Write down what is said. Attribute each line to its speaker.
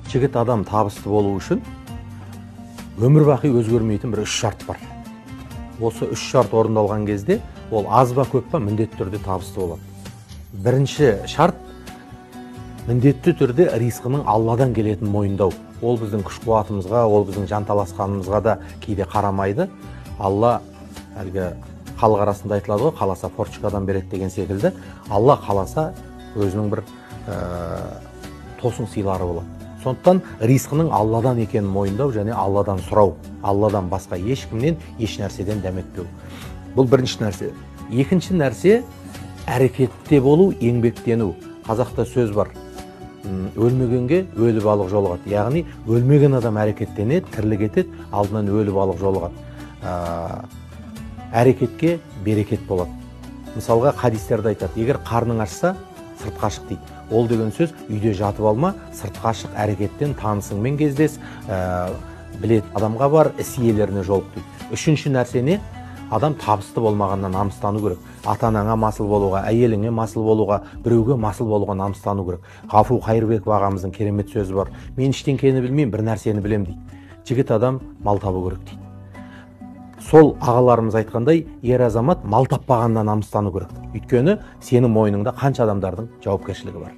Speaker 1: Жігіт адам табысты болу үшін өмір бақи өзгермейтін бір үш шарт бар. Осы үш шарт орындалған кезде ол аз ба көп па міндетті түрде табысты болады. Бірінші шарт міндетті түрде ризқының Алладан келетінін мойындау. Ол біздің күш қуатымызға, ол біздің жанталасқанымызға да кейде қарамайды. Алла әлгі халық арасында айтылады ғой, қаласа форточкадан береді деген секілді. Алла қаласа өзінің бір тосын сыйлары болады. Сондықтан ризқының Алладан екенін мойындау және Алладан сұрау, Алладан басқа ешкімнен еш нәрседен дәметпеу. Бұл бірінші нәрсе. Екінші нәрсе әрекетте болу, еңбектену. Қазақта сөз бар. Өлмегенге өлі балық жолығады. Яғни өлмеген адам әрекеттенеді, тірлік етеді, алдынан өлі балық жолығады. Әрекетке берекет болады. Мысалға хадистерде айтады, егер қарның ашса, сыртқа шық дейді. Ол деген сөз үйде жатып алма, сыртқа шық, әрекеттен, танысыңмен кездес, білетін адамға бар, іс иелеріне жолық дейді. Үшінші нәрсе не? Адам табысты болмағаннан намыстану керек. Ата-анаңа масыл болуға, әйеліңе масыл болуға, біреуге масыл болуға намыстану керек. Ғафу Қайырбеков ағамыздың керемет сөзі бар. Мен ештеңкені білмеймін, бір нәрсені білем дейді. Жігіт адам мал табу керек дейді. Сол ағаларымыз айтқандай, ер азамат мал таппағаннан намыстану керек. Өйткені сенің мойныңда қанша адамдардың жауапкершілігі бар.